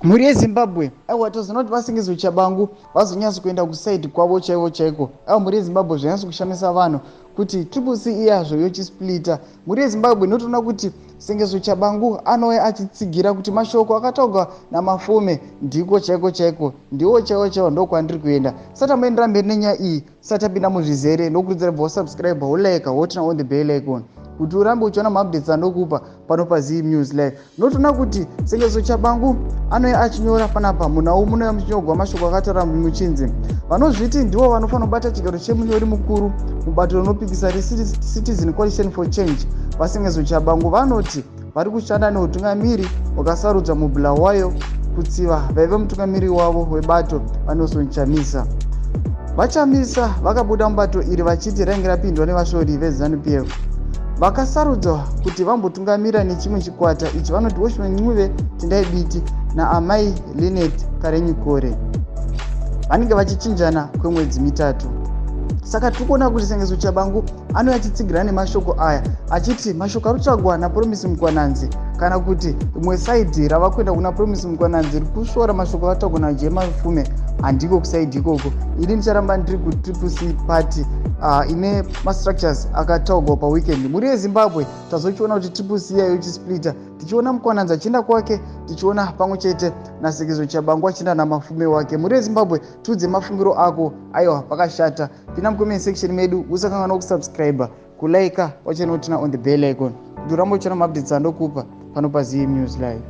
Mhuri yeZimbabwe, aiwa, tozoona kuti VaSengezo Tshabangu vazonyatso kuenda kusaidi kwavo chaivo chaiko. Aiwa, mhuri yeZimbabwe, zvanyatso kushamisa vanhu kuti Triple C iyazvo yochisplita. Mhuri yeZimbabwe, inotoona kuti Sengezo Tshabangu anouya achitsigira kuti mashoko akataurwa naMafume ndiko chaiko chaiko, ndiwo chaiwo chaiwo, ndokwandiri kuenda. Sati amboendera mberi nenyaya iyi, sati tapinda muzvizere, ndokurudzira bva wasubscribe, wolike, woturn on the bell icon kuti urambe uchiona maupdates andokupa pano paZim News Live. Unotoona kuti Sengezo Tshabangu anouya achinyora panapa munhau munouya muchinyorwa mashoko akataura muchinzi vanozviti ndivo vanofanira kubata chigaro chemunyori mukuru mubato rinopikisa reCitizen Coalition for Change, VaSengezo Tshabangu, vanoti vari kushanda neutungamiri hwakasarudzwa muBulawayo kutsiva vaive mutungamiri wavo webato, VaNelson Chamisa. VaChamisa vakabuda mubato iri vachiti rainge rapindwa nevashori veZANU PF. Vakasarudzwa kuti vambotungamira nechimwe chikwata ichi vanoti Welshman Ncube, Tendai Biti naAmai Lynette Karenyi-Kore. Vanenge vachichinjana kwemwedzi 3. Saka tiri kuona kuti Sengezo Tshabangu anouya achitsigira nemashoko aya achiti mashoko ari kutsvagwa naPromise Mkwananzi, kana kuti rimwe side rava kuenda kuna Promise Mkwananzi riri kusvora mashoko akataurwa naJemafume, handiko kuside ikoko. Ini ndicharamba ndiri kuTriple C party ine mastructures akataurwa paweekend. Mhuri yeZimbabwe, tazochiona kuti Triple C yayo ichisplita, tichiona Mkwananzi achienda kwake, tichiona pamwe chete naSengezo Tshabangu achienda naMafume wake. Mhuri yeZimbabwe, tiudze mafungiro ako. Aiwa, pakashata. Pinda mucomment section medu, usakanganwa kusubscribe, kulike, wachanoturn on the bell icon kuti urambe uchiona maupdates andokupa pano paZim News Live.